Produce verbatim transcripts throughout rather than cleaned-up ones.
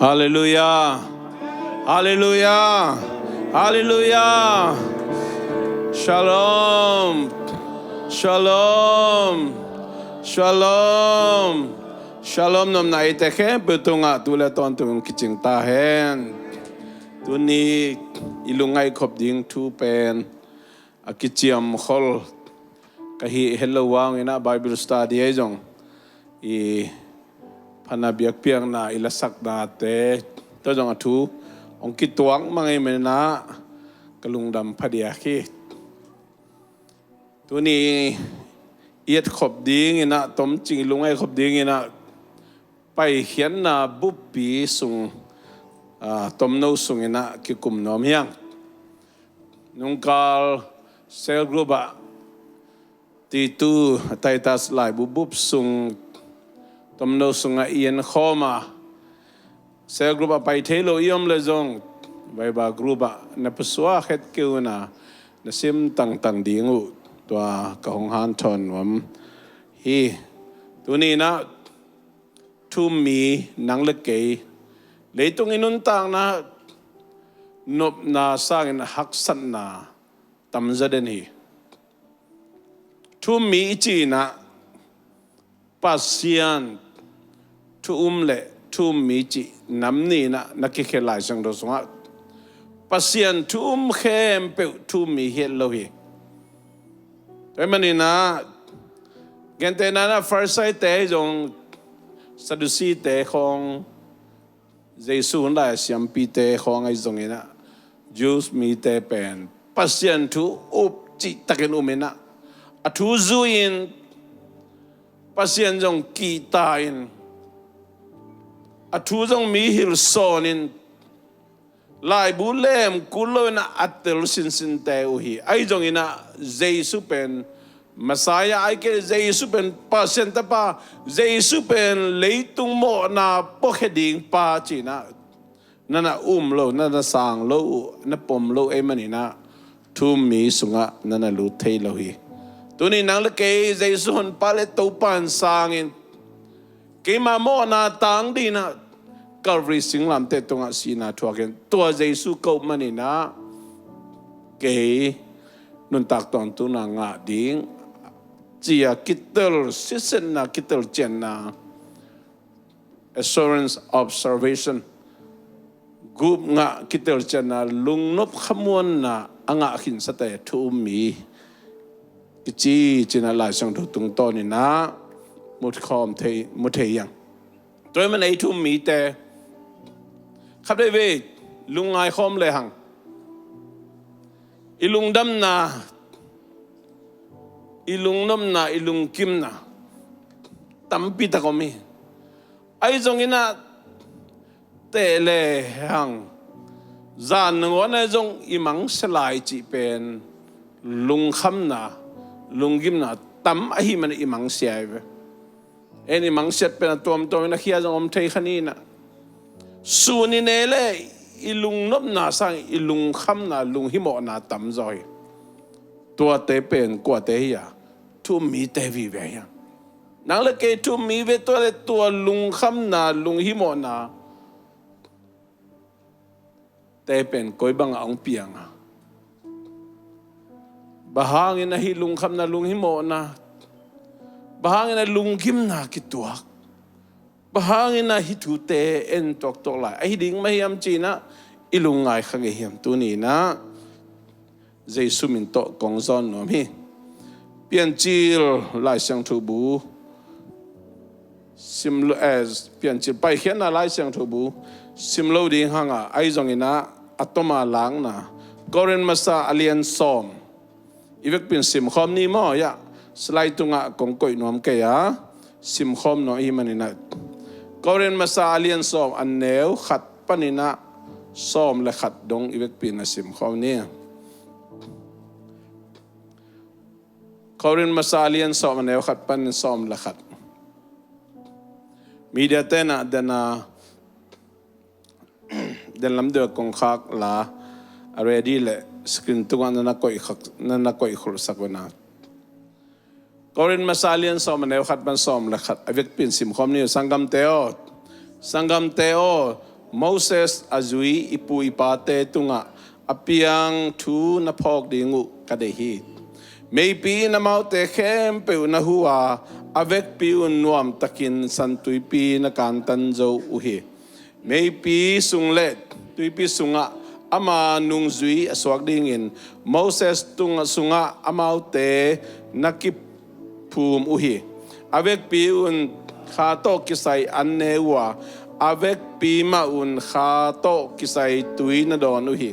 Halleluiah. Halleluiah. Halleluiah. Shalom. Shalom. Shalom. Shalom. Nopna eite khempeuh tungah tu le tawntung kicing ta hen. Tuni i lungngaih khop ding thu pen a kiciam khol ka hi het lo vangin ah Bible study ahi zong i phatna biakpiakna i lasaknate tua zong a thu hong kituak mang ahih manin ah ka lungdam phadiak hi. Tuni i et khop dingin ah tomcing i lungngaih khop dingin ah Paikhiatna buppi sung, ah, tomno sungin ah kikum nuam hi hang. Nungkal cell group ah Titus, Titus laibu bup sung tomno sungah i en khawm a, cell group ah pai thei lo i om leh zong Viber group ah na pusuak het kei un a, na sim tangtang ding uh tua ka hong hanthawn nuam hi. Tuni in ah thu um mi nang le kei leitung i nuntakna nopna sangin haksatna tam zaden hi. Thu um mi i cih in ah Pasian thu um le thu um mi cih nam nih in ah na kikhel Lai Siangtho sungah Pasian thu um khempeuh thu um mi hi het lo hi. Tua ahih manin ah gentehna in ah Farisai-te ahi zong, Saddusi-te khawng, Jesu hun lai a siampite khawng ahi zongin ah Jews mite pen Pasian thu up cihtakin um in ah a thu zui-in Pasian zong kihta in a thu zong mi hilh sawnin laibu lem kul lo in ah a tel sinsinte uh hi. Ahi zongin ah Jesu pen Messiah ahih kei leh Jesu pen Pasian Tapa, Jesu pen leitung mawhna puakhia ding pa ci-in ah na na um lo, na na sang lo uh, na pom lo ahih manin ah thu um mi sungah na na lut thei lo hi. Tuni nang le kei Jesu Honpa le Topa in sangin keima mawhna tang dingin ah Calvary singlamteh tungah sihna thuakin tua Jesu ko manin ah kei nuntak tawntungna ngah ding ci-a kitel siatna, kitel cianna, assurance of salvation, gupna, kitel cianna, lungnop khamuanna a ngah khinsate thu um mi kici ci-in ah Lai Siangtho tungtawnin ah mu khawm thei, mu thei hi hang. Tua ahih manin ah i thu um mite khat veivei lungngai khawm lehang i lungdamna, i lungnopna, i lungkimna tampi tak om hi. Ahi zongin ah teh lehang zan nangawn ah zong i mangsia lai cih pen lungkhamna, lunggimna tam ahih manin i mangsia hi ve. En i mangsiat pen a tuamtuamin a khia zong om thei kha ni in ah, sun i ne leh i lungnopna sang i lungkhamna, lunghimawhna tamzaw hi. Tuate pen kuate hi a, thu um mite vive hi a. Nang le kei thu um mi ve, tua le tua lungkhamna, lunghimawhna te pen koi bangah hong piang a, bang hangin ah hih lungkhamna, lunghimawhna, bang hangin ah lunggimna kituak, bang hangin ah hih thute en tuaktuak lai ahi ding mah hiam ci-in ah i lungngai kha ngei hiam? Tuni in ah Jesu min tawh kong zawn nuam hi. Piancil Lai Siangtho bu sim lo, eh, Piancil Paikhiatna Lai Siangtho bu sim lo ding hang a, ahi zongin ah a toma lakna, Korin masa a lian sawm, i vekpi in simkhawm ni maw? Ya, slide tungah kong koih nuam kei a, simkhawm nuam ahih manin ah Korin masa a lian sawm, a neu khat panin ah sawm le khat dong i vekpi in ah simkhawm ni. Korin masa a lian sawm, a neu khat panin sawm le khat. Media te in ah den a, den lam deuh kong khak la a ready leh screen tungah na na koih khak, na na koih khulhsak un a. Korin masa a lian sawm, a neu khat pan sawm le khat, a vekpi in simkhawm ni uh. Sanggamte aw, sanggamte aw, Moses a zui i pu i pate tungah a piang thu na phawk ding uh ka deih hi. Meipi in amaute khempeuh na hu a, a vekpi un nuamtakin San Tuipi na kantan zo uh hi. Meipi sung le tuipi sungah ama nungzui a suak dingin Moses tung sungah amaute na kiphum uh hi. A vekpi un kha tawh kisai an ne uh a, a vekpi mah un kha tawh kisai tui na dawn uh hi.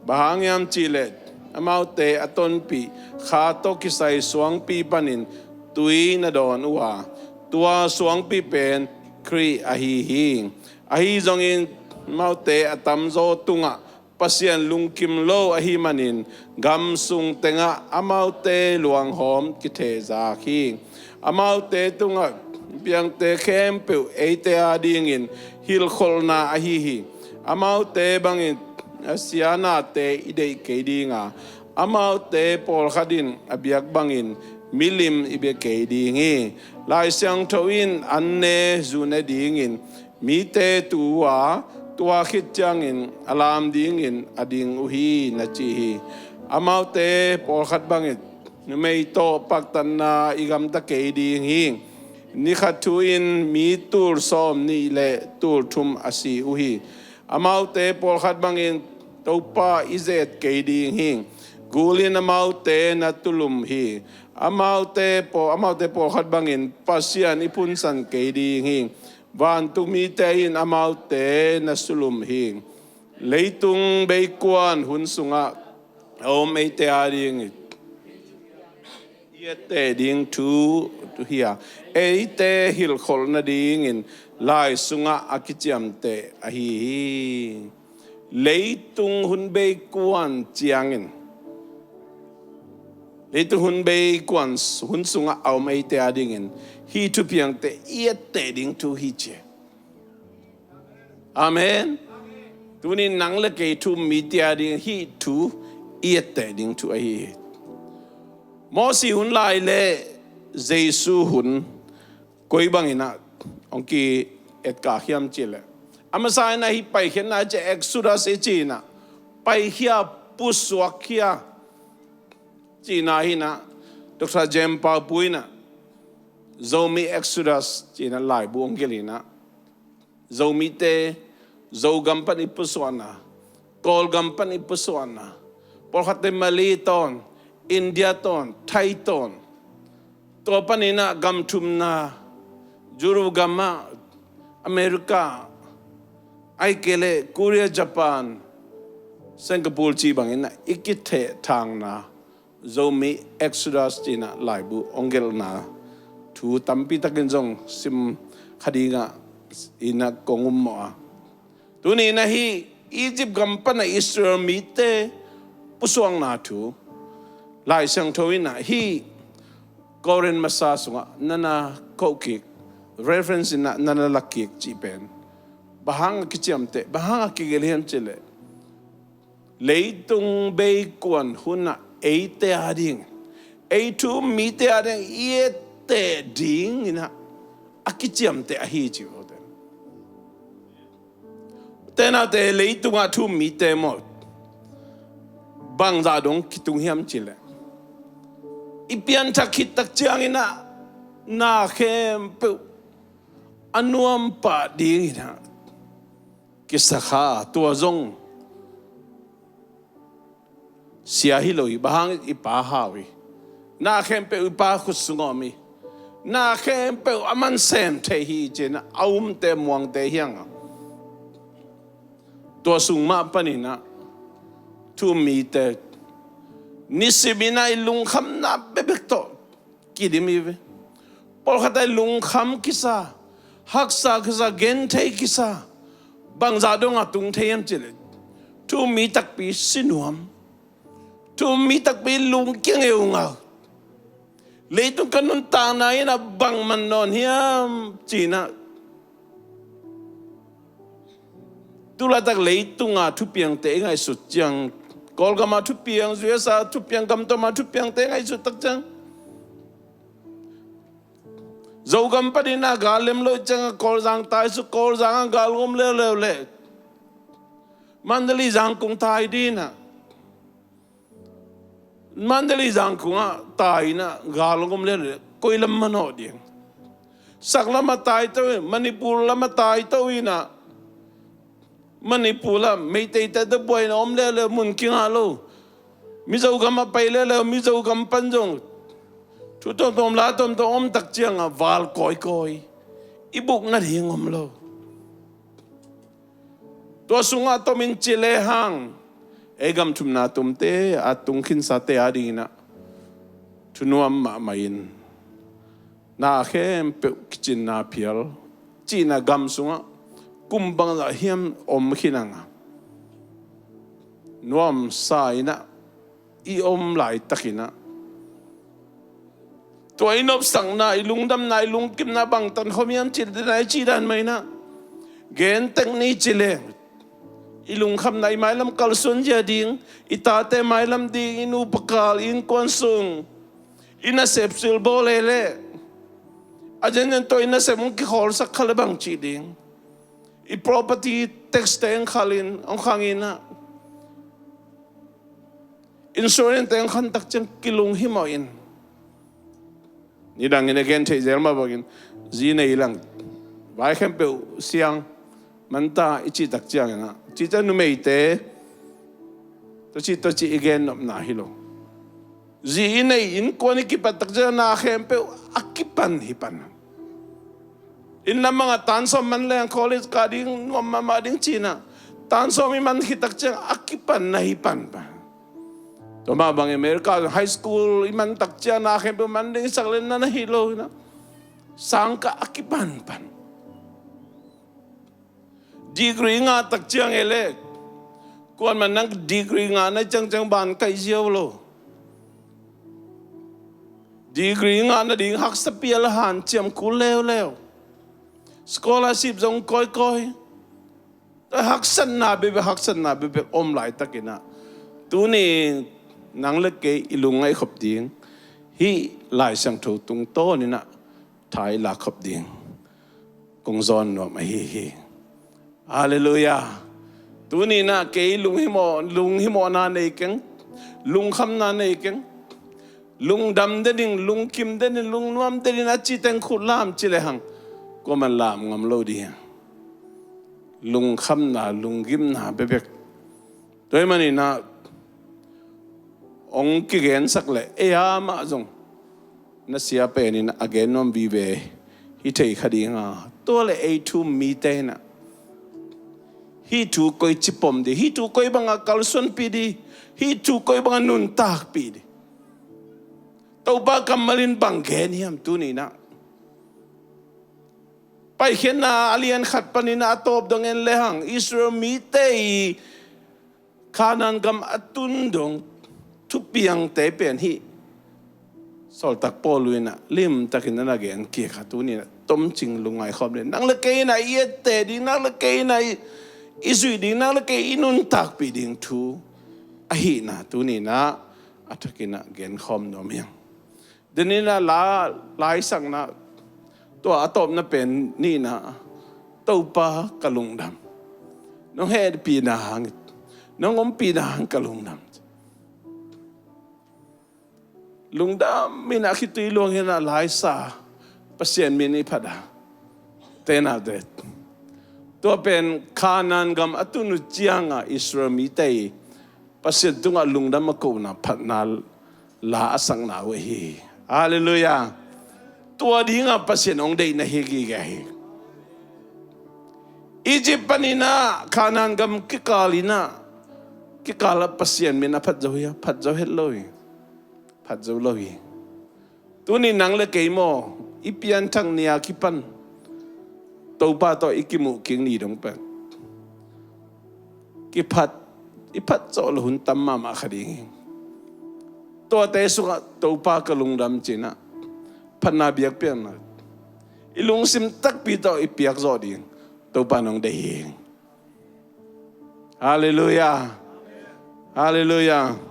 Bang hang hiam cihleh amaute a tonpih kha tawh kisai suangpi panin tui na dawn uh a, tua suangpi pen Khrih ahi hi. Ahi zongin amaute a tamzaw tungah Pasian lungkim lo ahih manin gam sung tengah amaute luanghawm kithehzak hi. Amaute tungah piangte khempeuh eite adingin hilhkholhna ahi hi. Amaute bangin a sia nate i deih kei ding a, amaute pawlkhat in a biak bangin milim i bia kei ding hi. Lai Siangtho in an ne zu ne dingin mite tu uh a, tua khit ciangin a lam dingin a ding uh hi, na ci hi. Amaute pawlkhat bangin numei tawh paktatna i gamta kei ding hi. Ni khat thu-in mi tul sawm nih le tul thum a si uh hi. Amaute pawlkhat bangin Topa i zet kei ding hi. Gul in amaute na tulum hi. Amaute paw-, amaute pawlkhat bangin Pasian i phunsan kei ding hi. Vantung mite in amaute na sulum hi. Leitung beikuan hun sungah a om eite adingin i etteh ding thu hi a, eite hilhkholh nadingin lai sungah a kiciamteh ahi hi. Leitung hun beikuan ciangin, leitung hun beikuan hun sungah a om eite adingin hih thupiangte i etteh ding thu hi ci. Amen. Tuni nang le kei thu um mite ading hih thu i etteh ding thu ahi hi. Mosi hun lai le Jesu hun koi bangin ah hong ki-etkak hiam cihleh, a masa in ah hih paikhiatna ci, Exodus i ci in ah, paikhia, pusuakkhia cihna hi in ah, Doctor Jem Pau Pu in ah Zomi Exodus ci in ah laibu hong gelh in ah, Zomite Zogam pan i pusuahna, Kawlgam pan i pusuahna, pawlkhatte Malay tawn, India tawn, Thai tawn, tua panin ah gam thumna, Europe gamah, America, ahih kei leh Korea, Japan, Singapore cih bangin ah i kithehthangna, Zomi Exodus ci in ah laibu hong gelhna thu tampi takin zong sim kha ding ah in ah kong um mawh a. Tuni in ah hih Egypt gam pan ah Israel mite pusuakna thu Lai Siangtho in ah hih Korin masa sungah na na koh kik, reference in ah na na lak kik cih pen bang hang a kiciamteh, bang hang a kigelh hiam cihleh, leitung beikuan hun ah eite ading, ei thu um mite ading i etteh ding in ah a kiciamteh ahi ci uh te. Ute naute, leitungah thu um mite maw, bangzah dong kitung hiam cihleh, i pianthak khit tak ciangin ah na khempeuh a nuam pah ding in ah kisa kha, tua zong sia hi lo hi, bang hang, i pa hau hi. Na khempeuh i pa khut sungah om hi. Na khempeuh aman sem thei hi ci in ah a umte muangte hi hang a, tua sung mah panin ah thu um mite nisim in ah i lungkhamna bekbek tawh kidim hi ve. Pawlkhat ah i lungkham kisa, haksa kisa, genthei kisa, bangzah dong a tung thei hiam cihleh, thu um mi takpi si nuam, thu um mi takpi lungkia ngeungau, leitung ka nuntakna in ah bang man nawn hiam ci in ah, tu laitak leitunga thupiangte i ngaihsut ciang, Kawlgama thupiang, U S A thupiang, gamtoma thupiangte i ngaihsut tak ciang, Zogam panin ah gal lem lo ciang a Kawlzang tai su, Kawlzang a gal ngom leuleu leh Mandalay Zangkong tai dinah, Mandalay Zangkong ah tai inah gal hong om lele koi lam manawh ding? Sak lamah tai to, Manipur lamah tai to inah, Manipur lam Meitei te buaina om lele mun kingah lo. Mizo gamah pai lele Mizo gam pan zong thu tomtom la tomtom om tak ciangah val kawikawi, i buk nading om lo. Tua sungah tomin ci lehang ei gam thumna tumte a tung khinsate a dinginah thunuam mahmah in na khempeuh kicinna phial cihna gam sungah kum bangzah hiam om khinanga nuamsa inah i om laitakinah tua i nopsakna, i lungdamna, i lungkimna bangtan khom hiam cih dena i cih dan mah inah gen tek ni ci leng i lungkhamna, i mailam kalsuan zia ding, i tate mailam ding, i nupa kal, i innkuan sung, i nasep silbawl lele a zenzen tawh i nasep hong kikhawlsak kha le bang cih ding, i property tax te hong khalin hong khanginah insurance te hong khantak ciang kilung himawh in. Nidangin a gen theih zel mah bangin zi nei lang vai khempeuh siang manta i cihtak cianginah cihciang numeite tua cih tua cih i gen nopna hi lo. Zi i nei innkuan i kipattak ciang na khempeuh a kipan hi pan. Inn lam bangah tansawm man leng college kah ding nuam mahmah ding cinah tansawm i man khittak ciang a kipan na hi pan pan. Tua mah bang America high school i man tak ciang na khempeuh man ding i sak le na na hi lo inah sangkah a kipan pan. Degree ngah tak ciang e le kuan man nang degree ngah na ciangciang ban kaih ziau lo. Degree ngah nading haksa pial a hanciam kul leuleu, scholarship zong kawikawi. Haksatna bekbek, haksatna bekbek om laitakinah tuni nang le kei i lungngaih khop ding hih Lai Siangtho tungtawninah tha i lak khop ding kong zawn nuam ahi hi. Halleluiah. Tuninah kei lunghimawh, lunghimawhna nei keng, lungkhamna nei keng, lungdam denin, lungkim denin, lungnuam denin a citeng khut lam ci lehang kuaman lam ngam lo ding. Lungkhamna, lunggimna bekbek. Tua ahih maninah hong kigensak leh ei amah zong na sia penin a gen nuam vive hi thei kha dinga, tua le ei thu-um mite inah hih thu koi ci pom ding, hih thu koi bangah kalsuanpih ding, hih thu koi bangah nuntakpih ding. Topa kammal in bang gen hiam tuninah? Paikhiatna a lian khat panin a tawp dong en lehang Israel mite i Kanaan gam a tun dong thupiangte pen hih sawltak Paul inah limtakin a na gen kik a tuninah tomcing lungngai khawm le nang le kei inah i etteh ding, nang le kei inah i, i zuih ding, nang le kei i nuntakpih ding thu ahihna tuninah a thakinah gen khawm nuam hiang. Deninah la, laisakna tua a tawpna pen nihna, Topa ka lungdam. Nong hehpihna hang, nong ompihna hang ka lungdam. Lungdam inah khitui luang inah laisa Pasian min i phat a tenate. Tua pen Kanaan gam a tun uh cianga Israel mite i Pasian tungah lungdam a kohna phatna la a sakna uh ahi hi. Halleluiah. Tua dinga Pasian hong deihna hi gige hi. Egypt paninah Kanaan gam kikal inah kikalah Pasian min a phat zo hi a, phat zo het lo hi. Phat zo lo hi. Tuni nang le kei maw i pianthak ni a kipan Topa tawh i kimuh kik ni dong pen kiphat, i phat zawh lo hun tam mahmah kha ding hi. Tuate sungah Topa ka lungdam cinah phatna biakpiakna i lungsim takpi tawh i piak zawh ding Topa nong deih hi. Halleluiah. Halleluiah.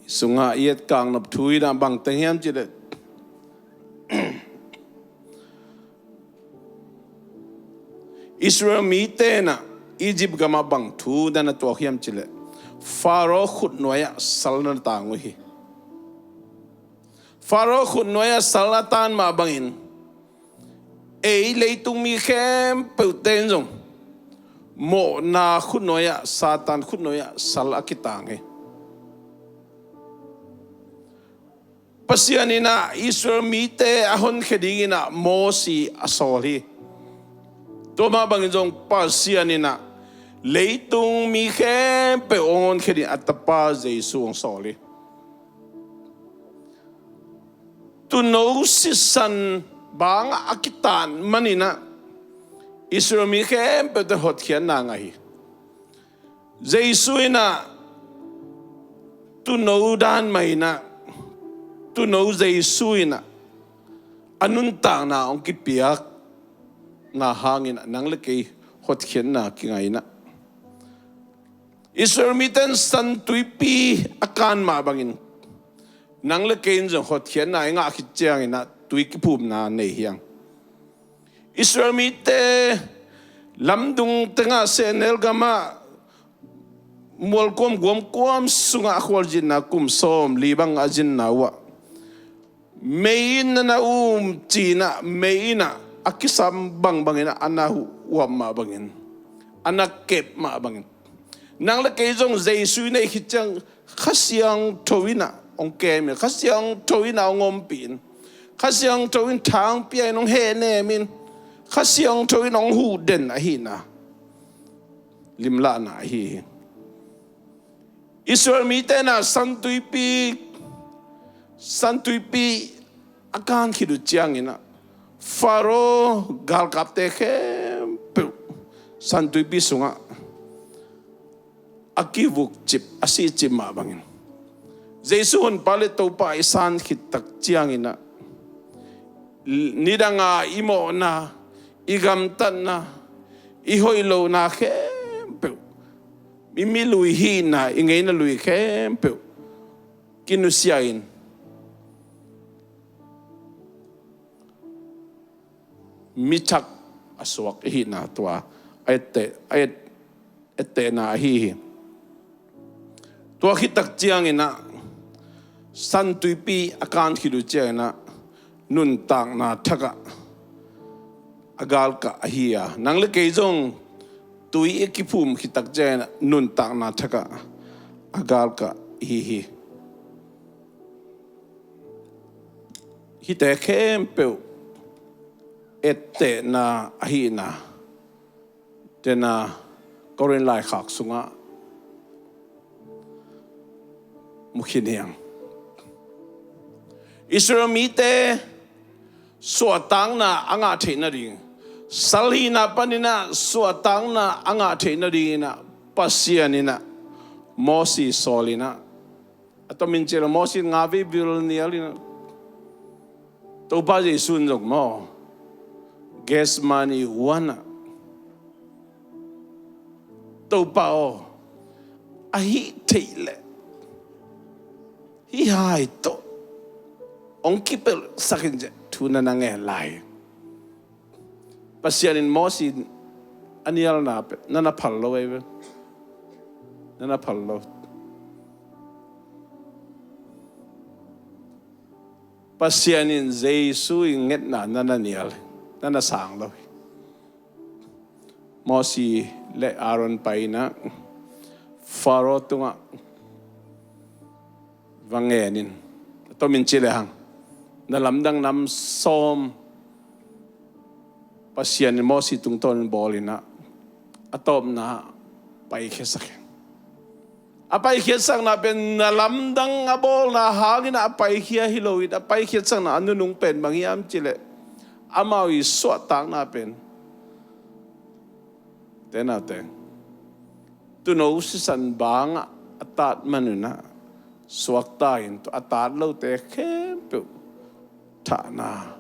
Sungah i et kang nop thu inah bang teng hiam cih leh Israel mite in ah Egypt gamah bang thu na na tuak hiam cih leh, Pharaoh khutnuai-ah sal na tang uh hi. Pharaoh khutnuai-ah sal a tan mah bangin ei leitung mi khempeuhte in zong mawhna khutnuai-ah, Satan khutnuai-ah sal a kitang hi. Pasian in ah Israel mite a honkhia dingin ah Mosi a sawl hi. Tua mah bangin zong Pasian in ah leitung mi khempeuh hong honkhia dingin a Tapa Jesu hong sawl hi. Tuuno sisan bangah a kitat manin ah Israel mi khempeuhte hotkhiatna ngah hi. Jesu in ah tuuno dan mah in ah, tuuno Jesu in ah a nuntakna hong kipiakna hangin ah nang le kei hotkhiatna kingah in ah, Israel mite in San Tuipi a kan mah bangin nang le kei in zong hotkhiatna i ngah khit ciangin ah tui kiphumna nei hi hang. Israel mite lamdung tengah sehnel gamah mualkuam guamkuam sungah a khualzinna kum sawmli bang a zinna uh ah, mei in na na um ci-in ah, mei in ah a kisam bangbang in ah a na uap mah bangin, a na kep mah bangin, nang le kei zong Jesu i neih khit ciang Kha Siangtho in ah hong kem in, Kha Siangtho in ah hong ompih in, Kha Siangtho in thang pia in hong hehnem in, Kha Siangtho in hong huh den ahihna limlahna ahi hi. Israel mite in ah San Tuipi, San Tuipi a kan khit uh ciangin ah Pharaoh galkapte khempeuh San Tuipi sungah a kivukcip, a sihcip mah bangin, Jesu Honpa le Topa i san khit tak ciangin ah nidanga i mawhna, i gamtatna, i hoih lohna khempeuh, i milui hihna, i ngeina lui khempeuh kinusia in mi thak a suak i hihna tua a etteh, a et, ettehna ahi hi. Tua khit tak ciangin ah San Tuipi a kan khit uh ciangin ah nuntakna thakah a galkah ahi a, nang le kei zong tui i kiphum khit tak ciangin ah nuntakna thakah a galkah ihi hi. Hihte khempeuh ettehna ahihna tena Korin laikhak sungah mu khin hi hang. Israel mite suahtakna a ngah theih nading, sal hihna panin ah suahtakna a ngah theih nadingin ah Pasian in ah Mosi sawl in ah, a tomin cih leh Mosi in nga vei vil nial in ah, Topa Jesu in zong maw, Gethsemane huan ah, Topa aw, a hih theih leh hih hai tawh hong kipelhsak in, cih thu na na ngen lai. Pasian in Mosi a nialna pen na na phal lo ei ve. Na na phal lo. Pasian in Jesu i ngetna na na nial, na na sang lo hi. Mosi le Aaron pai in ah Pharaoh tungah va ngen in, a tomin cih lehang, na lamdang nam sawm Pasian in Mosi tungtawnin bawl in ah, a tawpna paikhiasak hi. A paikhiatsakna pen na lamdang a bawlna hangin ah a paikhia hi lo in, a paikhiatsakna a nunung pen bang hiam cih leh, amau i suahtakna pen, tena teng, tuuno sisan bangah a tat man un ah suakta in, tua a tat lote khempeuh thahna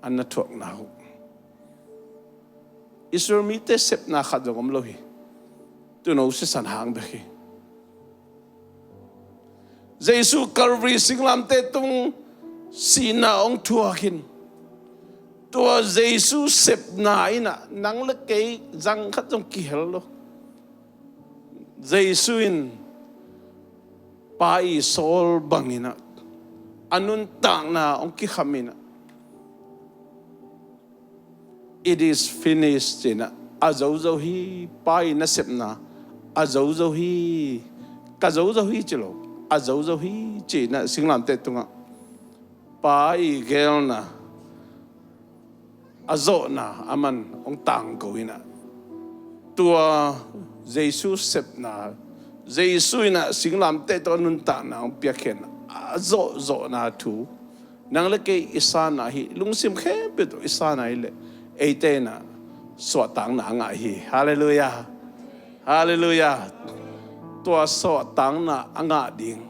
a na thuakna uh. Israel mite sepna khat zong om lo hi. Tuuno sisan hang bek hi. Jesu Calvary singlamteh tung sihna hong thuak in, Tua Jesu sepna in ah nang le kei zang khat zong kihel lo. Jesu in Pa i sawl bangin ah a nuntakna hong kikham in ah, "It is finished," ci-in ah, "A zo zo hi, Pa i nasepna a zo zo hi, ka zo zo hi," ci lo, "A zo zo hi," ci-in ah singlamteh tungah Pa i geelna, a zawhna aman hong tangko in ah, tua Jesu sepna, Jesu in ah singlamteh tawh a nuntakna hong piakkhiatna, a zawhzawhna thu nang le kei i sanna hi, lungsim khempeuh tawh i sanna hi leh, eite in ah suahtakna a ngah hi. Halleluiah. Halleluiah. Tua suahtakna a ngah ding,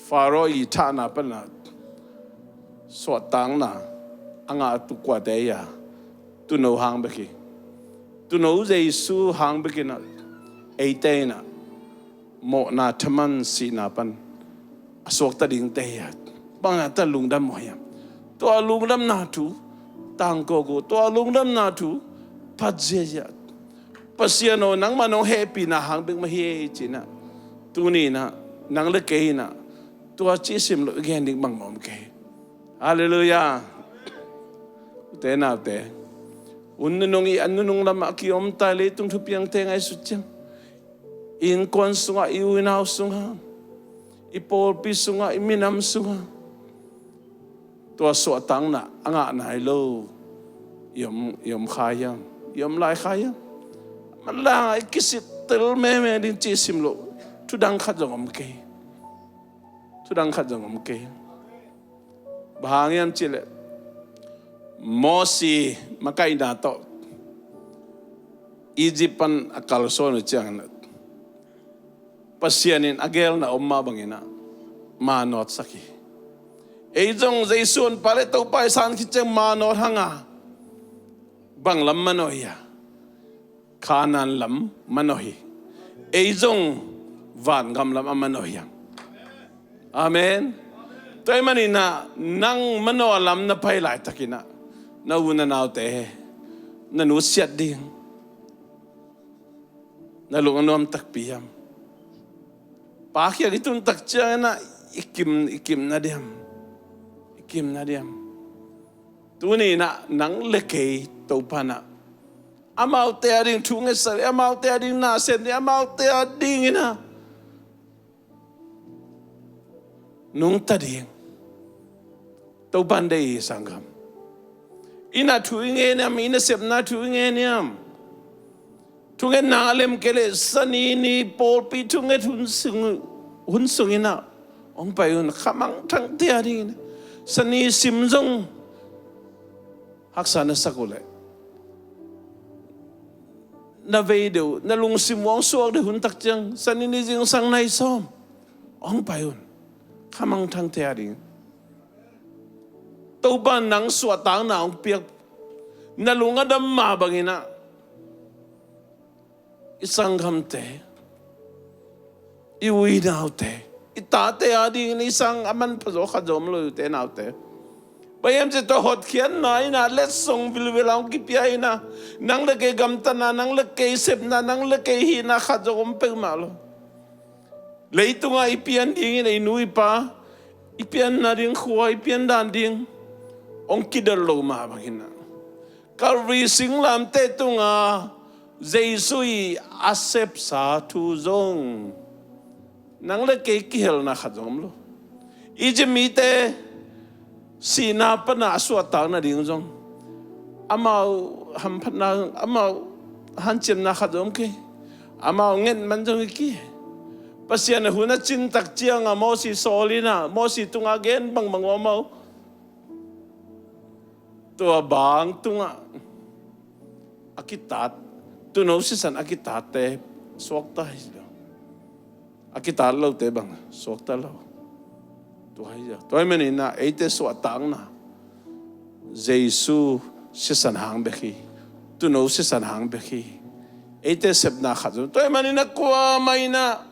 Pharaoh i thahna pan ah suahtakna a ngah tu kuate hi a, Tuuno hang bek hi. Tuuno Jesu hang bek in ah eite in ah mawhna, thaman, sihna pan a suakta dingte hi a, bang a ta lungdam maw hiam? Tua lungdamna thu tangko ko, tua lungdamna thu phat ziahziah. Pasian aw, nangmah nong hehpihna hang bek mah hi ei, ci-in ah tuni in ah nang le kei in ah tua cih sim loh i gen ding bangmah om kei. Halleluiah. Ute naute, hun nunung i an nunung lamah kiom ta, leitung thupiangte ngaihsut ciang, i innkuan sungah, i u i nau sungah, i pawlpi sungah, i minam sungah tua suahtakna a ngah nai lo i om, i om kha hiam? I om lai kha hiam? Manlang ah i kisittel meme ding cih sim loh thu dang khat zong om kei. Thu dang khat zong om kei. Bang hang hiam cih leh, Mosi makaihna tawh Egypt pan a kalsuan uh ciangin ah Pasian in a geelna om mah bangin ah manawtsak hi. Ei zong Jesu honpa le Topa i san khit ciang manawt hang a, bang lam manawh hiam? Kanaan lam manawh hi. Ei zong vangam lam a manawh hiam? Amen. Tua ahih manin ah nang manawh lam na pai laitakin ah na u na naute na nusiat ding, na lung a nuam takpi hiam? Pa kiang i tun tak ciangin ah i kim, i kim na diam? I kim na diam? Tuni in ah nang le kei Topa in ah amaute a ding thu ngetsak ding, amaute a ding na sem ding, amaute a dingin ah nungta ding Topa in deih hi, sanggam. I na thu i ngen hiam? I nasepna thu i ngen hiam? Thungetna a lem kei leh Sani ni pawlpi thunget hun sung, hun sungin ah hong pai un, khamangthangte a dingin. Sani sim zong haksa na sak uh leh, na vei deuh, na lungsim uh hong suak deuh hun tak ciang, Sani ni zingsang nai sawm hong pai un, khamangthangte a dingin. Topa in nang suahtakna hong piak, na lung a dam mah bangin ah i sanggamte, i u i naute, i tate a dingin i sang a manpha zaw khat zong om lo, i ute naute. Bang hiam cih leh tua hotkhiatna in ah letsong vilvel a hong kipia in ah, nang le kei gamtatna, nang le kei sepna, nang le kei hihna khat zong om peuhmah lo. Leitungah i pian dingin, i nu i pa i pianna ding khua, i pian dan ding hong kidot lo mah bangin ah, Calvary singlamteh tungah Jesu i a sepsa thu zong nang le kei kihelna khat zong om lo. Egypt mite sihna pan a suahtak nading zong, amau hamphatna, amau hanciamna khat zong om kei. Amau nget man zong hi kei. Pasian in hun a cin tak ciangah Mosi sawl in ah, Mosi tungah gen bangbang uh amau, tua bang tungah a kitat, tuuno sisan a kitatte suakta hi lo. A kitat lote bang suakta lo. Tua hi a, tua hi manin ah eite suahtakna Jesu sisan hang bek hi. Tuuno sisan hang bek hi. Eite sepna khat zong, tua hi manin ah kuamah in ah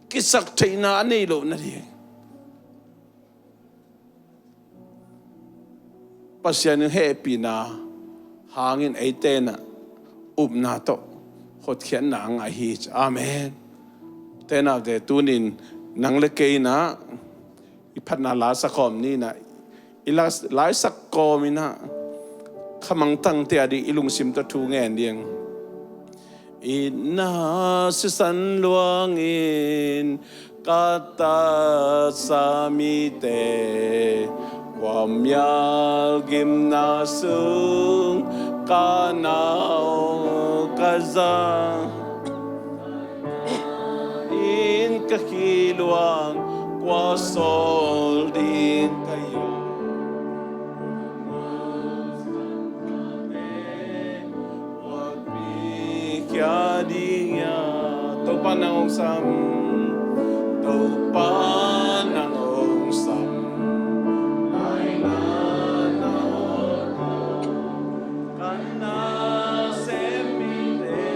kisaktheihna a nei loh nading, Pasian in hehpihna hangin eite in ah upna tawh hotkhiatna a ngah hi ci. Amen. Te naute, tunin nang le kei in ah i phatna la sak khawm ni in ah, i la, la sak kawm in ah khamangtangte a ding i lungsim tawh thu ngen ding. I na sisan luangin ka tatsa mite, khuamial gimna sung ka nau ka za in ka khiluang kua sawl ding ka yau. Kia ding ya, Topa nang hong sam, Topa nang hong sam. Lai na na hong kan na sem mite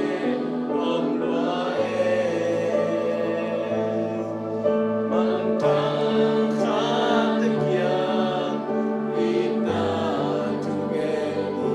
hong lua e. Mangthang khat kia i na tu gen ni.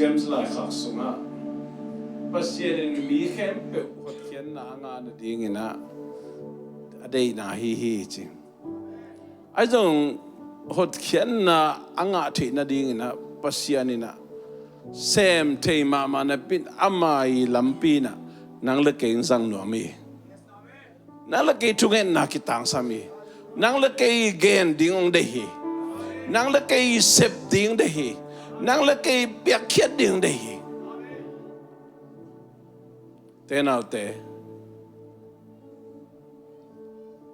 James laikhak sungah Pasian in mi khempeuh hotkhiatna a ngah nadingin ah a deihna hi hi ci. Ahi zong hotkhiatna a ngah theih nadingin ah Pasian in ah sem thei mahmah napi in ama i lampi in ah nang le kei in zang nuam hi. Nang le kei thungetna kitangsam hi. Nang le kei gen ding hong deih hi. Nang le kei sep ding deih hi. Nang le kei piakkhiat ding deih hi. Te naute,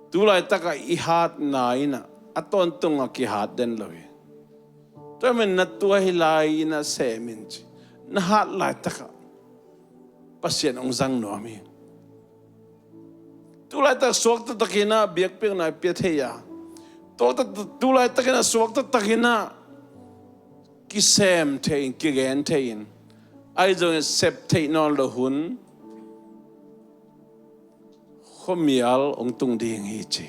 tu laitakah i hatna in ah a tawntung a kihat den lo hi. Tua man na tuah hi lai in ah sem in ci. Na hat laitakah Pasian hong zang nuam hi. Tu laitak suak taktak in ah biakpiakna i pia thei a, tu laitak, tu laitak in ah suak taktak in ah kisem thei in, kigen thei in, ahi zongin sep theih nawn lo hun khuamial hong tung ding hi ci.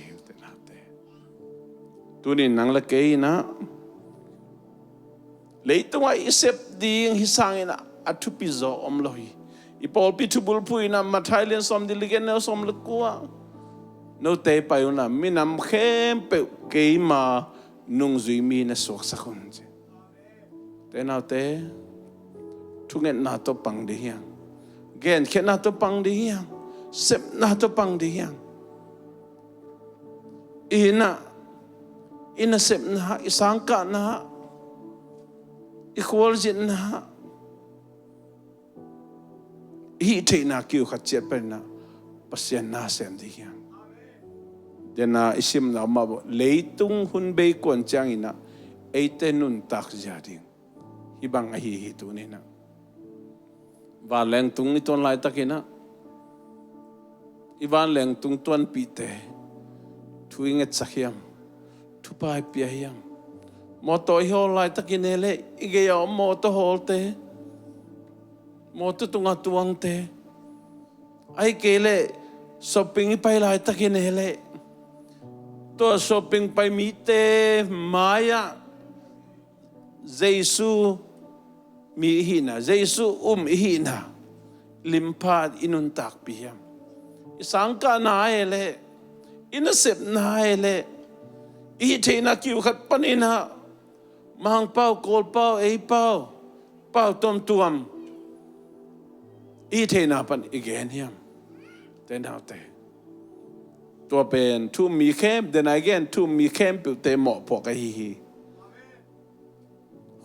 Tunin nang le kei in ah leitungah i sep ding hi sangin ah a thupi zaw om lo hi. I pawlpi thubulphuh in ah Matthai lian sawm li li gen neu sawm le kua, note pai un ah minam khempeuh keima nungzui mi na suaksak un, ci. Te naute, thungetna tawh pang ding hiam? Genkhiatna tawh pang ding hiam? Sepna tawh pang ding hiam? I hinah, i nasepna, i sangkahna, i khualzinna, i hih theihna kiu khat ciat paninah Pasian na sem ding hiam? Dena i simna mah bawh, leitung hun bei kuan cianginah eite nuntak zia ding hih bang ahi hi tuninah. Vanlengtung i tuan laitakinah i vanlengtung tuanpihte thu i ngetsak hiam? Thupha i pia hiam? Mawtaw i hawl laitakin e leh i gei a om mawtaw hawlte, mawtaw tunga tuangte, ahih kei leh shopping i pai laitakin e leh tua shopping pai mite mai-ah Jesu mi i hihna, Jesu um i hihna limpha i nuntakpih hiam? I sangkahna e leh, i nasepna e leh, i hih theihna kiu khat paninah Mangpau, Kawlpau, eipau, pau tuamtuam i hih theihna pan i gen hiam? Te naute, tua pen thu-um mi khem, dena i gen thu-um mi khempeuhte mawhphuak ahi hi.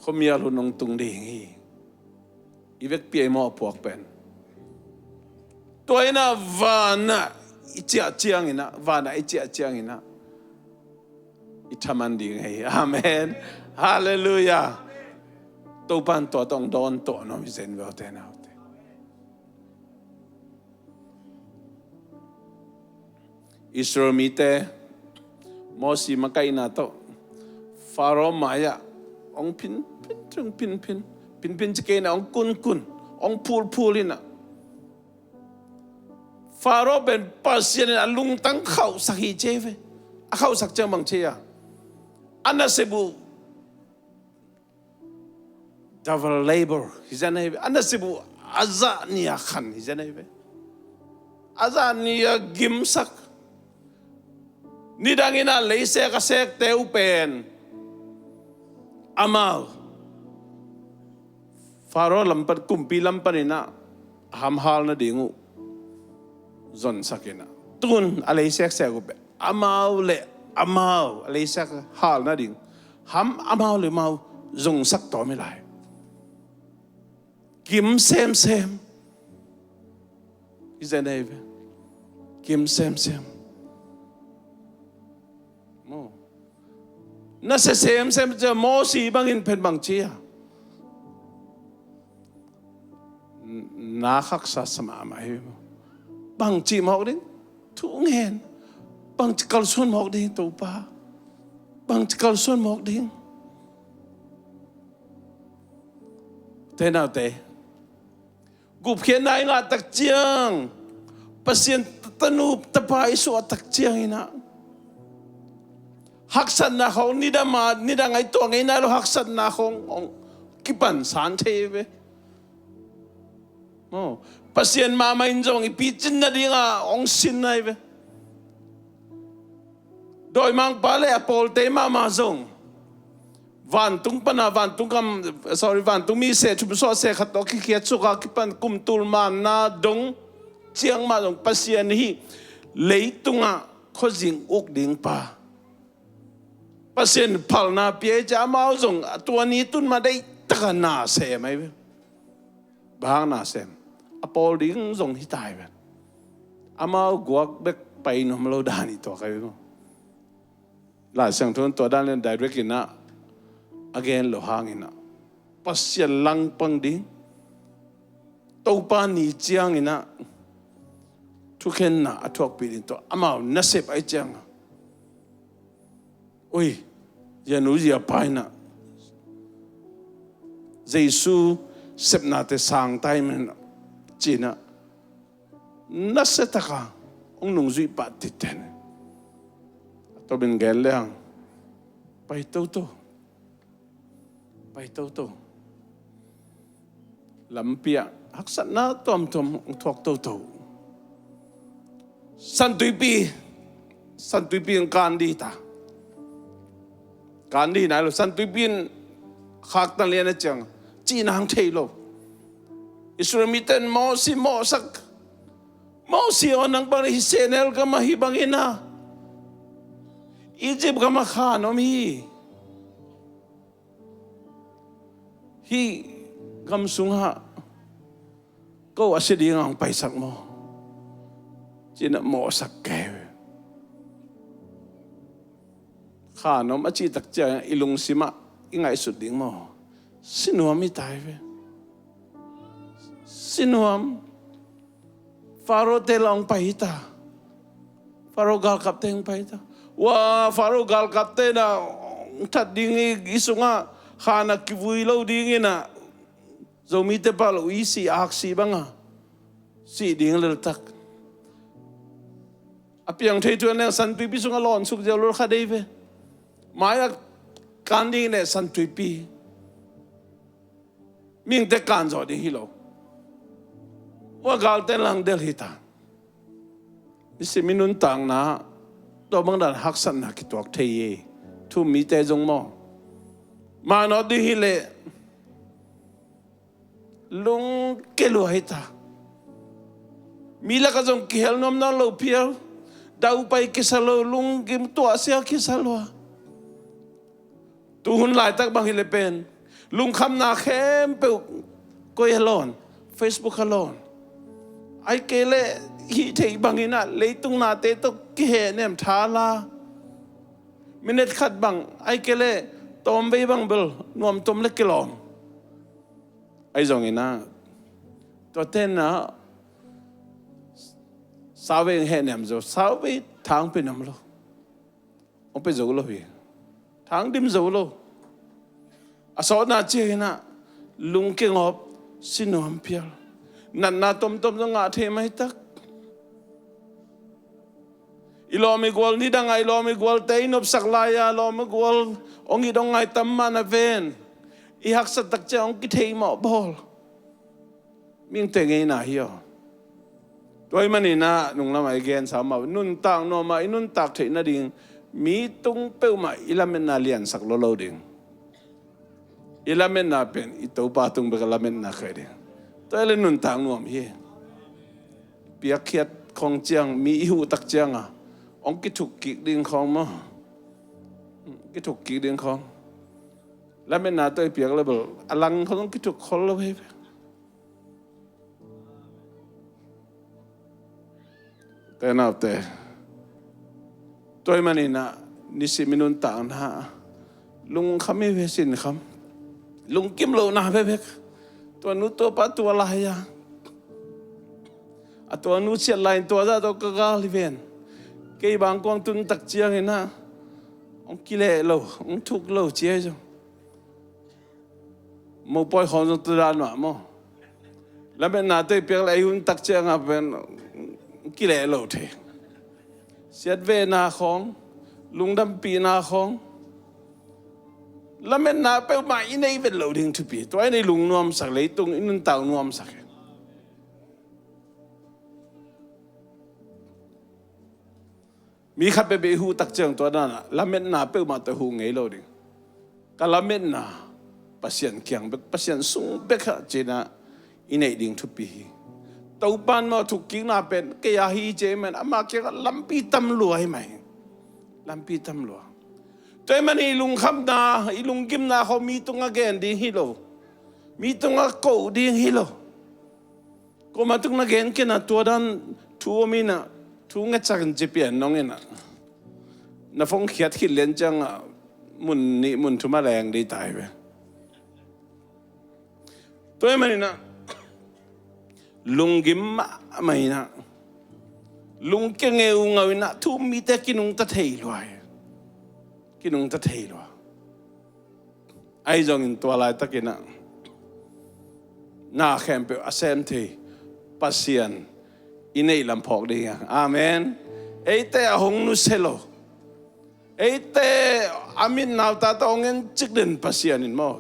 Khuamial hun hong tung ding hi. I vekpi-a i mawhphuak pen tua inah vanah i ciah cianginah, vanah i ciah cianginah i thaman ding hi. Amen. Halleluiah. Topan tua tawh hong dawn tuah nuam hi zen veu te naute. Israel mite Mosi makaihna tawh Faro mai-ah hong phin, phin, hong phin, phin, phin, phin ci kei inah hong kunkun, hong phulphul inah Faro pen Pasian in a lungtang khauhsak hi ci hi ve. A khauhsak ciang bang ci a, a nasep uh double labor hi zen ahi ve. A nasep uh a zah nih a khan hi zen ahi ve. A zah nih a gimsak. Nidang inah leisek a sekte uh pen amau Faro lam pan, kumpi lam paninah hamhal nading uh zonsak inah, tun a leiseksek uh pen amau le amau a leisek hal nading ham amau le amau zongsak tawm hi lai. Gim semsem hi zen ahi ve. Gim semsem. Maw, nasia semsem cia Mosi bangin pen bang ci a, na khaksa sa mahmah hi. Bang ci mawk ding? Thu ngen. Bang ci kalsuan mawk ding Topa? Bang ci kalsuan mawk ding? Te naute, gupkhiatna i ngah tak ciang, Pasian tanu tapa i suah tak cianginah haksatna khawng nidang a, nidang a i tuah ngei nai lo haksatna khawng hong kipan san thei ve. Maw, Pasian mahmah in zong i picin nadinga hong sin nai ve. Dawimangpa le a pawlte mahmah zong vantung pana, vantung kam, sorry, vantung mi se, thumsuah se khat tawh kikhiat suka kipan kum tul manna dong ciang mah zong Pasian hi, leitungah khuazing uk ding pa, Pasian phalna pia i cia amau zong a tua ni tun mah deihtaka na sem ahi ve. Bang hang na sem? A pawl ding zong hi tai ve. Amau guak bek pai nuam lo dan i tuak ahi ve maw. Lai Siangtho in tua dan lian direct inah a gen lo hanginah Pasian langpang ding, Topa ni cianginah thukhenna a thuakpih ding tawh amau nasep ahi cianga, ui, zia nu zia pa inah Jesu sepnate sangtai manah cinah nasiataka hong nungzuih pah titten. A tawpin gen lehang pai toto, pai toto. Lampi ah haksatna tuamtuam hong thuak toto. Santuipi, Santuipi in kan dih ta. Kan dih nai lo, Santuipi in khaktan lian a ciang cihna hong thei lo. Israel mite in Mosi mawhsak, Mosi aw, nang bang hi sehnel gam ah hi bangin a Egypt gam ah khan om hi. Hih gam sungah ko a si dingah hong paisak maw? Ci-in a mawhsak kei ve. Khan om a cih tak ciang i lungsim ah i ngaihsut ding maw? Si nuam hi ta hi ve. Si nuam. Faro te lah hong pai hi ta. Faro galkap te hong pai hi ta. Wa, Faro galkap te na hong that ding hi, i sungah khan a kivui lo dingin a Zomite pah lo i si aksi banga si ding leltak. A piang thei thu a neng Santuipi sungah lawn suk ziau lo kha dei ve. Mai-ah kan ding le Santuipi. Mihingte kan zawh ding hi lo. Wa, galte lang del hi ta. Nisim i nuntakna tua bang dan haksatna kituak thei hi. Thu-um mite zong maw? Manawh ding hi leh lungke lua hi ta. Mi lakah zong kihel nuam nawn lo phial. Daupai kisa lo, lunggim tuahsia kisa lua. Tuhun laitak bang hi leh pen lungkhamna khempeuh koi a lawn? Facebook a lawn. Ai kei leh hih theih bangin a leitung nate tawh kihehnem tha la. Minute khat bang, ai kei leh tawmvei bang bel nuamtuam le kilawm. Ahi zongin a tuate na sauvei hong hehnem zo, sauvei thang pia nuam lo. Hong pia zo lo hi. Thang dim zo lo. A sawtna ciangin a lungke ngawp, si nuam phial. Natna tomtom zong ngah thei maitak. I lawm i gual nidang a i lawm i gualte i nopsak lai-a lawm i gual hong it hong ngai tam mah na ven. I haksat tak ciang hong kithei mawh bawl. Mihingte ngeina hi aw. Tua ahih manin a nunglam ah i gensa mah, nuntak nuam ah i nuntak theih nading mi tung peuhmah i lametna liansak lo lo ding. I lametna pen i Topa tung bek a lametna kei ding. Tua hi leh nuntak nuam hi. Piakkhiat khong ciang mi i huh tak ciang a hong kithuk kik ding khong maw? Kithuk kik ding khong. Lametna tawh i piak leh bel a lang khong hong kithuk khol lo hi. Te naute, tua ahih manin a nisim i nuntakna lungkham hi ve, sinkham. Lungkim lohna bekbek. Tua nu tua pa tua lai-a, a tua nu siat lai-in tua zah tawh ka gal hi ven. Kei bang kuang tun tak ciangin a hong kileh lo, hong thuk lo ci ahi zong. Mopawi khawng zong tua dan mah maw? Lametna tawh i piak leh i hun tak ciang a pen kileh lo thei. Siatvehna khawng, lungdampihna khawng, lametna peuhmah i nei vet lo ding thupi. Tua in i lung nuamsak, leitung i nuntak nuamsak hi. Mi khat peuhpeuh i huh tak ciang tua dan a lametna peuhmah tawh huh ngei lo ding. Ka lametna Pasian kiang bek, Pasian sung bek ah ci-in a i neih ding thupi hi. Topa'n maw thukkikna pen kei a hi ci ahih man amah kiangah lampi tam lua hi mah hi. Lampi tam lua. Tua ahih man i lungkhamna, i lunggimna khawng mi tungah gen ding hi lo. Mi tungah koh ding hi lo. Kuamah tung na gen kei na tua dan thu om in a, thu ngetsak in ci pian nong in a, na phone khiat khit lian ciang a mun nih mun thum a leng ding ta hi ve. Tua ahih manin a lunggim mahmah in a, lungkia ngeungau in a thu-um mite kinungta thei lua hi. Kinungta thei lua. Ahi zongin tua laitakin a na khempeuh a sem thei Pasian i neih lam phawk ding hi hang. Amen. Eite a hong nusia lo, eite a mit nau ta tawh hong en cik den Pasian in maw?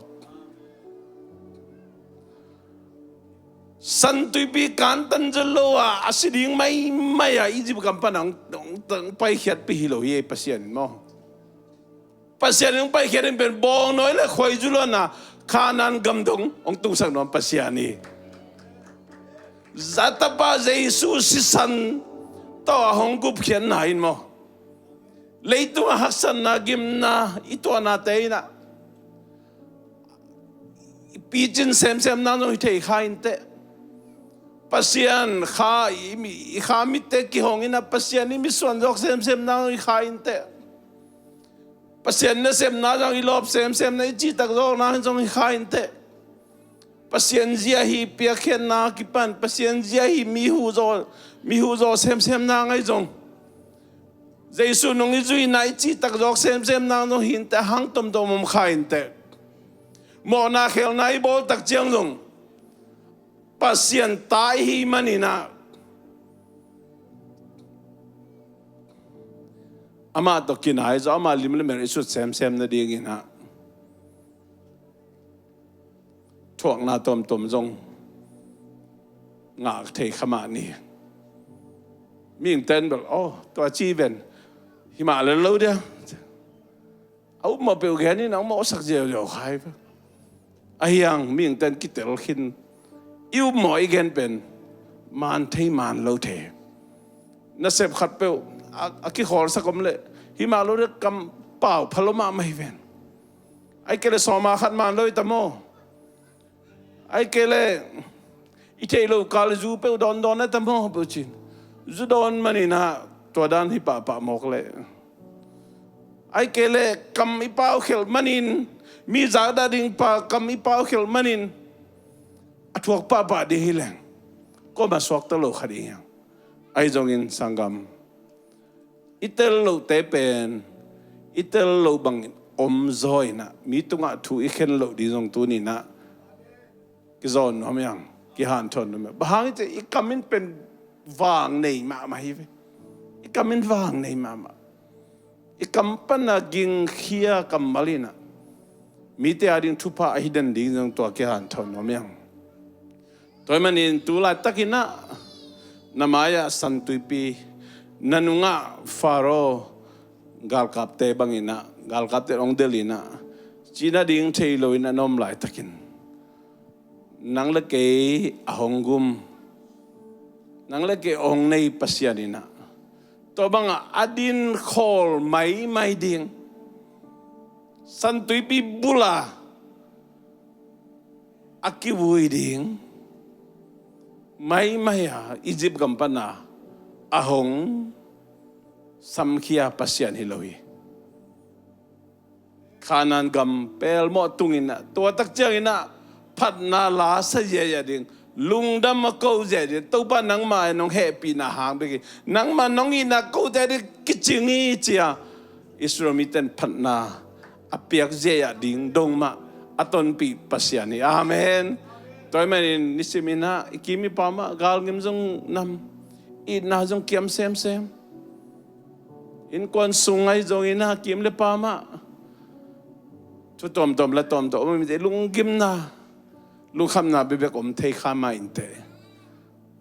San Tuipi kantan zo lo a, a si ding maimai a Egypt gam pan a hong, hong, hong paikhiatpih hi lo hi ei Pasian in maw. Pasian in hong paikhiat in pen bawngnawi le khuaizu luanna Kanaan gam dong hong tungsak nuam Pasian hi. A Tapa Jesu sisan tawh a hong gupkhiatna in maw, leitung a haksatna gimna i tuahnate in ah i picin semsem nang zong hi thei kha inteh. Pasian kha i mi, i kha mitte kihong in ah Pasian i misuan zawk semsem nang zong hi kha inteh. Pasian nasepna zong i lawp semsem na i cihtak zawk nang zong hi kha inteh. Pasian zia hi piakkhiatna kipan, Pasian zia hi mi huhzaw, mi huhzaw semsem nang ahi zong, Jesu nung i zuihna i cihtak zawk semsem nang zong hi inteh, hang tomtom om kha inteh. Mawhna khelna i bawl tak ciang zong Pasian ta i hi manin ah, amah tawh kinai zaw, amah lim le mel i sut semsem nadingin ah thuakna tomtom zong ngah thei kha mah ni. Mihingte in bel, aw, tua ci ven, hi mah le lo dia. A upmawh peuh gen in a upmawh sak ziauziau khai ve. Ahi hang mihingte in kitel khin, i upmawh i gen pen man thei man lo thei. Nasep khat peuh a, a kikhawlsak om leh, hi mah lo dia, kam pau pha lo mahmah hi ven. Ahih kei leh sawma khat man lo hi ta maw. Ahih kei leh i theih loh kal zu peuh dawndawn a ta maw peuh cin. Zu dawn manin ah tua dan hi pahpah mawk leh. Ahih kei leh kam i paukhelh manin, mi zakdah ding pa kam i paukhelh manin a thuak pahpah ding hi leng, kuamah suakta lo kha ding hi hang. Ahi zongin sanggam, i tel lohte pen i tel loh bangin om zaw in ah, mi tungah thu i khen loh ding zong tuni in ah kizawn nuam hi hang, kihanthawn nuam hi hang. Bang hang hiam cih leh i kam in pen vang nei mahmah hi ve. I kam in vang nei mahmah. I kam pan a gingkhia kammal in ah mite ading thupha ahi den ding zong tua kihanthawn nuam hi hang. Tua ahih manin tu laitakin ah na mai-ah San Tuipi, na nungah Faro galkapte bangin ah, galkapte hong delh in ah, cih nading thei loin a na om laitakin, nang le kei a hong gum, nang le kei a hong nei Pasian in ah, tua bangah a dinkhawl maimai ding, San Tuipi bul ah a kivui ding maimai a Egypt gam pan a a hong samkhia Pasian hi lo hi. Kanaan gam pelmawh tung in ah, tua tak ciangin ah phatna la sa ziahziah ding, lungdam a ko ziahziah ding, Topa nangmah in hong hehpihna hang bek hi. Nangmah in hong itna kote ding kicing hi ci-a Israel mite in phatna a piak ziahziah ding dong mah a tonpih Pasian hi. Amen. Tua ahih manin nisim in ah i kim i pam ah galngim zong nam, itna zong kiam semsem. Innkuan sung ahi zongin ah kim le pam ah thu tuamtuam la tuamtuam om in ah lunggimna, lungkhamna bekbek om thei kha mah inteh.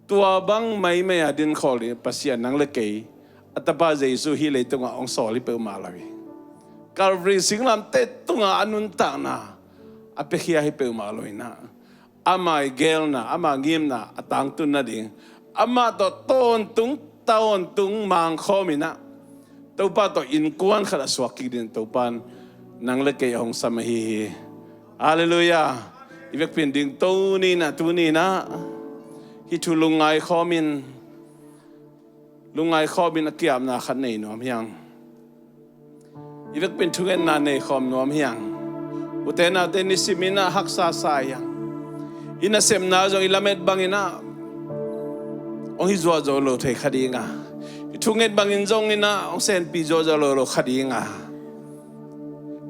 Tua bang maimai a dinkhawl ding Pasian nang le kei, a Tapa Jesu hih leitungah hong sawl hi peuhmah lo hi. Calvary singlamteh tungah a nuntakna a piakhia hi peuhmah lo in ah, ama i geelna, ama ngimna a tangtun nading, amah tawh tawntung tawntung mangkhawm in ah, Topa tawh innkuan khat a suak kik ding Topa in nang le kei a hong sam ahi hi. Halleluiah. I vekpi in dingto ni in ah, tuni in ah hih thu lungngai khawm in, lungngai khawm in a kiapna khat nei nuam hi hang. I vekpi in thungetna nei khawm nuam hi hang. Ute naute, nisim in ah haksa sa hi hang. I nasepna zong i lamet bangin ah hong hi zuahzuah lo thei kha ding a, i thunget bangin zong in ah hong senpih zuahzuah lo lo kha ding a,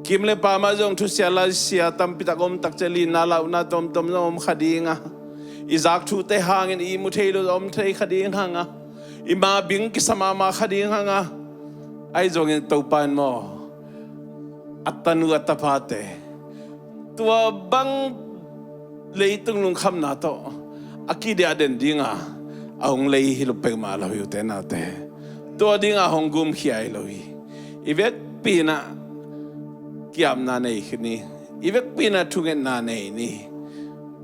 kim le pam ah zong thusia lasia tampi tak om tak ciang, lina launa tomtom zong om kha ding a, i zak thute hangin i ihmu thei lo om thei kha ding hang a, i mabing kisa mahmah kha ding hang a. Ahi zongin Topa in maw, a tanu a tapate tua bang leitung lungkhamna tawh a kidiah den dinga a hong lei hi lo peuhmah lo hi, ute naute. Tua dinga hong gumkhia hi lo hi. I vekpi inah kiapna nei khin ni. I vekpi inah thungetna nei ni.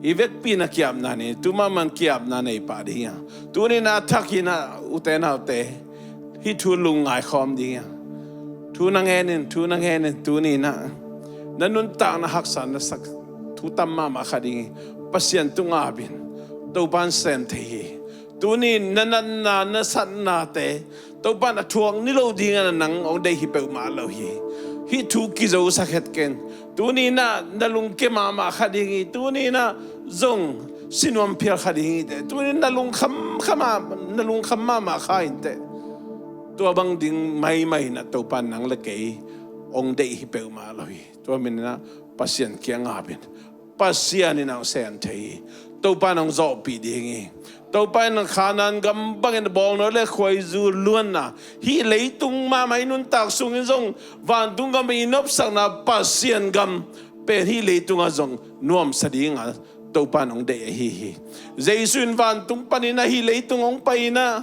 I vekpi inah kiapna nei. Tu mahmah in kiapna nei pah ding hi a. Tuni inah a thak inah, ute naute, hih thu lungngai khawm ding hi a. Thu na ngen in, thu na ngen in, tuni inah na nuntakna haksa na sak thu tam mahmah kha ding hi. Pasian tungah ap in, Topa in sem thei hi. Tuni in na natna, na satnate Topa in a thuak ni lo dingin a nang hong deih hi peuhmah lo hi. Hih thu kizosak het ken. Tuni inah na lungkia mahmah kha ding hi. Tuni inah zong sinuam phial kha ding hi teh. Tuni in na lungkham kha mah, na lungkham mahmah kha in teh. Tua bang ding maimai inah Topa in nang le kei hong deih hi peuhmah lo hi. Tua manin inah Pasian kiangah ap in. Pasian in hong sem thei hi. Topa in hong zawhpih ding hi. Topa in Kanaan gam bangin bawngnawi le khuaizu luanna, hih leitung mahmah i nuntak sungin zong vantung gam i nopsakna Pasian gam pen hih leitungah zong nuamsa dinga Topa in hong deih ahi hi. Jesu in vantung panin a hih leitung hong pai inah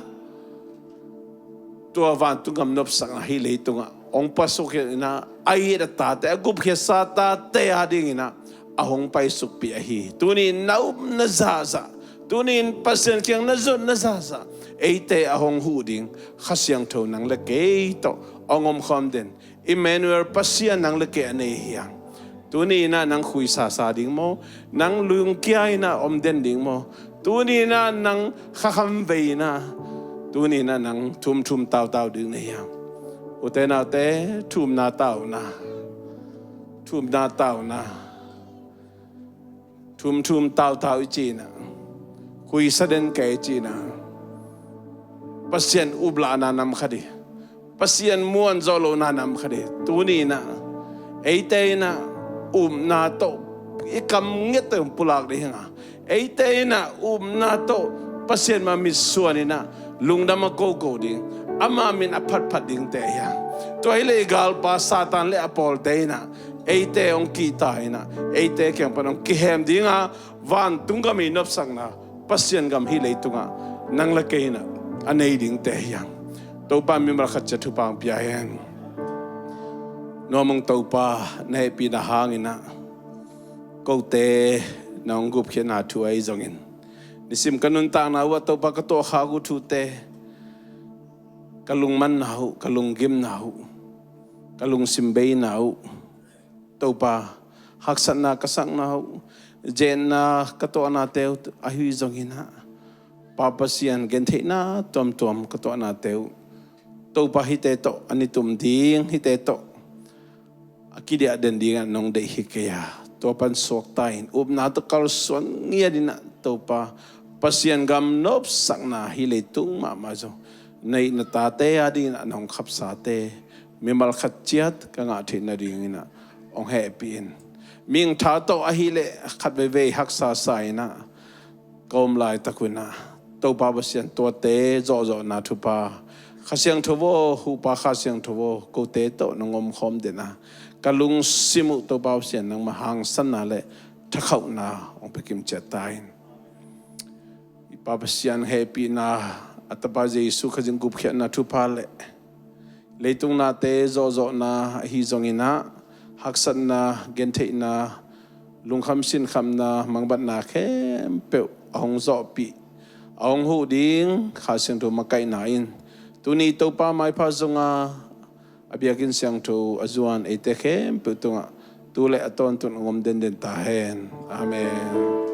tua vantung gam nopsakna hih leitungah hong pasuk inah a it a tate, a gupkhiatsa tate a dinginah a hong paisukpih ahi hi. Tuni in na upna zahzah, tuni in Pasian kiang na zotna zahzah, eite a hong huh ding Kha Siangtho nang le kei tawh hong omkhawm den Emmanuel Pasian nang le kei a nei hi hang. Tuni inah nang khuisasa ding maw? Nang lungkia inah om den ding maw? Tuni inah nang khakham vei inah, tuni inah nang thumthum tautau ding na hi hang. Ute naute, thumna tauna, thumna tauna, thumthum tautau i ci inah, khuisa den kei i ci inah, Pasian uplahna nam kha ding, Pasian muan zawh lohna nam kha ding. Tuni inah eite inah upna tawh i kam ngiat tawh pulak ding hi hang a, eite inah upna tawh Pasian mah mitsuan inah lungdam a koko ding, ama min a phatphat dingte hi hang. Tua hileh i galpa Satan le a pawlte inah eite hong kihta inah eite kiang pan hong kihem dinga vantung gam i nopsakna Pasian gam hih leitungah nang le kei inah a nei dingte hi hang. Topa mimal khat ciat thupha hong pia hen. Nuam ung Topa, na hehpihna hang inah kote na hong gupkhiatna thu ahi zongin, nisim ka nuntakna uhah Topa ka tuahkhak uh thute, ka lungmanna uh, ka lunggimna uh, ka lungsim beina uh, Topa, haksatna ka sakna uh, zenna ka tuahnate uh ahi zongin ah, Pa Pasian, gentheihna tuamtuam ka tuahnate uh, Topa, hihte tawh a nitum ding, hihte tawh a kidiah den dingah nong deih hi kei a, tua pan suakta in upna tawh kalsuan ngiat inah Topa, Pasian gam nopsakna hih leitung mahmah zong na it na tate a dingin ah nong khapsate mimal khat ciat ka ngah theih nadingin ah hong hehpih in. Mihing tha tawh ahileh khat veivei haksasa inah ka om laitak un ah, Topa Pasian, tuate zawhzawhna thupha, Kha Siangtho aw, huhpa Kha Siangtho aw, kote tawh nong omkhawm den a, ka lungsim uh Topa Pasian nangmah hangsanna le thakhauhna hong pia kimciat ta in. I Pa Pasian hehpihna, a Tapa Jesu Khazih gupkhiatna thupha le leitung nate zawhzawhna ahi zongin ah, haksatna, gentheihna, lungkham sinkhamna, mangbatna khempeuh a hong zawhpih, a hong huh ding Kha Siangtho makaihna in tuni Topa maipha zonga a biakinn siangtho a zuan eite khempeuh tungah tu le a tawntung hong om denden ta hen. Amen.